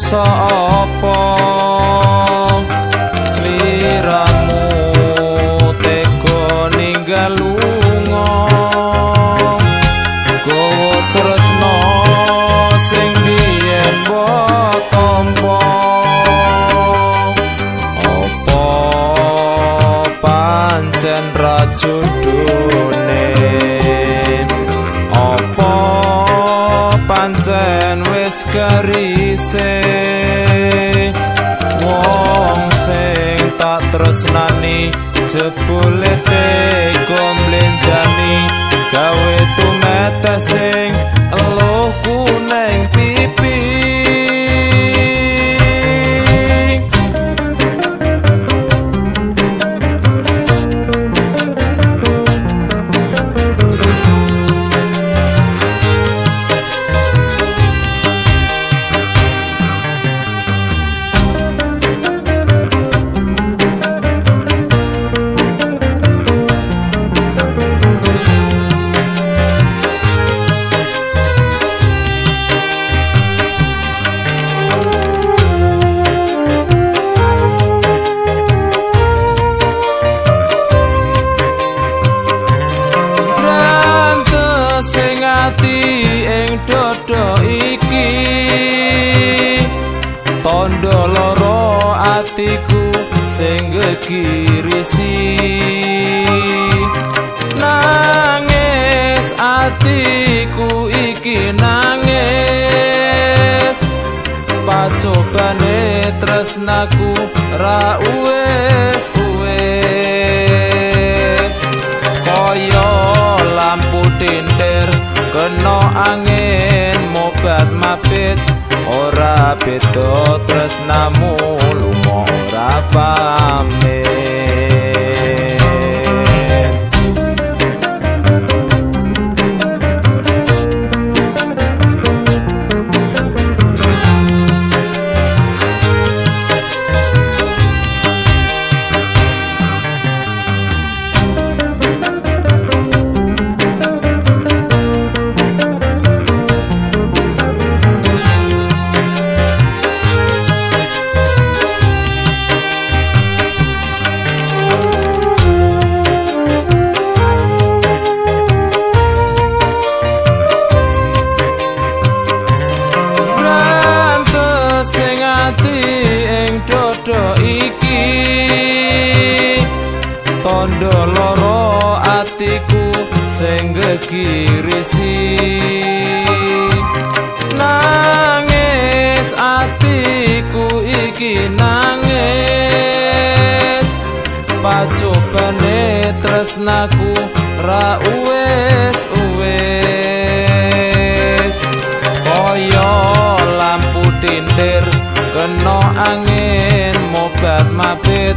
dosa apa sliramu tega ninggal lunga gawa tresno sing biyen mbok tampa apa pancen ra jodone apa pancen wis garise wong sing tak tresnani jebule tega mlenjani gawe tumetes sing eluhku neng pipi. Ing dodo iki tondo loro atiku sing gegirisi nangis atiku iki nangis pacobane tresnaku ra uwes uwes kaya lampu tintir kena angin mobat mabit ora beda tresnamu lunga ora pamit. Tondo loro atiku sing gegirisi nangis atiku iki nangis pacobane tresnaku ra uwes uwes kaya lampu tintir kena angin mobat mabit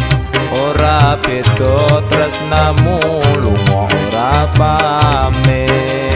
ora beda tresnamu lunga ora pamit.